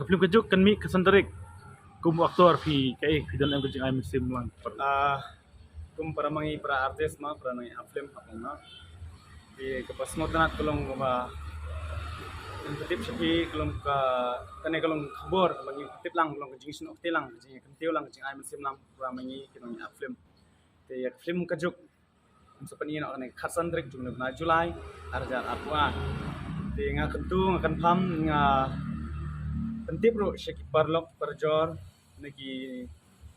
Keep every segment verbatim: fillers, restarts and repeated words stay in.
Film Ka Juk kan mih khatsan tarik. Kum u actor phi kaei phi don em ka jingai mynsiem lang? Ah, kum para ma ngi para artist ma, para ngi ha film ha pung ma. Te kaba sngewtynnat ka long kaba ngan pyntip sha phi ka long ka, kane ka long ka khubor kaba ngi pyntip lang, ka long ka jingsngew kti lang, ka jingkyntiew lang, ka jingai mynsiem lang para ma ngi ki nongïaid film. Te ïa ka film Ka Juk sa pyni noh kane khatsan tarik jong u bnai July, ar hajar arphew ar. Te nga kyntu, nga confirm, nga pyntip ruh sha ki paralok parajor na ki,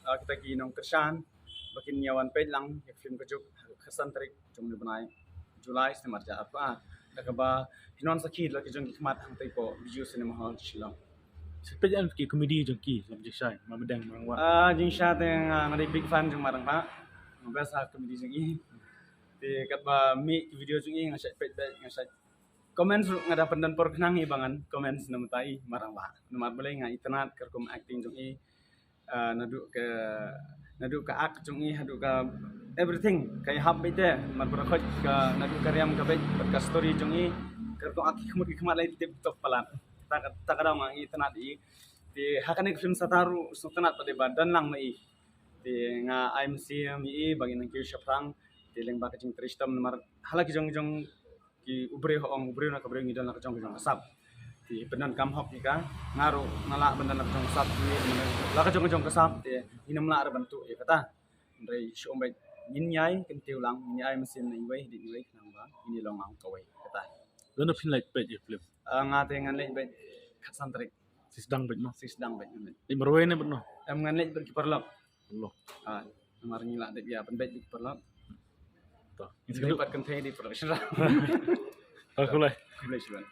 ah, kita ki nongkyrshan ba kin ïa wan peit lang ïa ka film Ka Juk khatsan tarik jong u bnai July snem ar hajar arphew ar. Da kaba phin wan sakhi da la ki jong ki khmat hangtei hapoh Bijou Cinema Hall Shillong. Sa peit em ki comedy jong ki, Lam Jingshai, Marang Wah? Ah, Jingshai te nga, nga dei big fan jong Marang Wah. Nga best ha comedy jong i. Te katba mih ki video jong i nga shait peit beit, nga shait comments ruh, nga da pyndon por khnang i ba ngan comments na bynta i Marang Wah. Namar balei nga itynnat ka rukom acting jong i. Ah, naduh ka, naduh ka act jong i haduh ka everything ka ïahap beit te, namar ba khot ka naduh ka riam ka beit bad ka story jong i, ka rukom act ki khmut ki khmat lei tip top palat. Ta ka, ta ka daw nga itynnat i. Te ha kane ka film Satar ruh sngewtynnat pat ba don lang ma i. Te nga ai mynsiem ïa i ba ngin nang kiew shaphrang. Te lyngba ka jingtrei shitom namar ha la ki jong jong ki, u briew ha ong u briew na ka briew ngi don la ka jong ka jong ka sap. Te pyndonkam hok ïa ka, nga ruh nga lah ban don la ka jong ka sap, ngi la ka jong ka jong ka sap te ngin ym lah re ban tuh ïa kata. Hynrei shu ong beit ngin ïai kyntiew lang, ngin ïai mynsiem na iwei hadien iwei khnang ba ngin ïa long lang kawei kata. Don phin leit peit ïa film? Ah, nga te ngan leit beit khatsan tarik. Sisdang beit mo? Sisdang beit ngan leit. Leit marwei ne bad no? Em, ngan leit bad ki paralok. Allah. Ah, namar ngi lah dep ïa pynbeit ki paralok. To. Ngi dei pat kynthei dei production. To, khublei. Khublei shibun.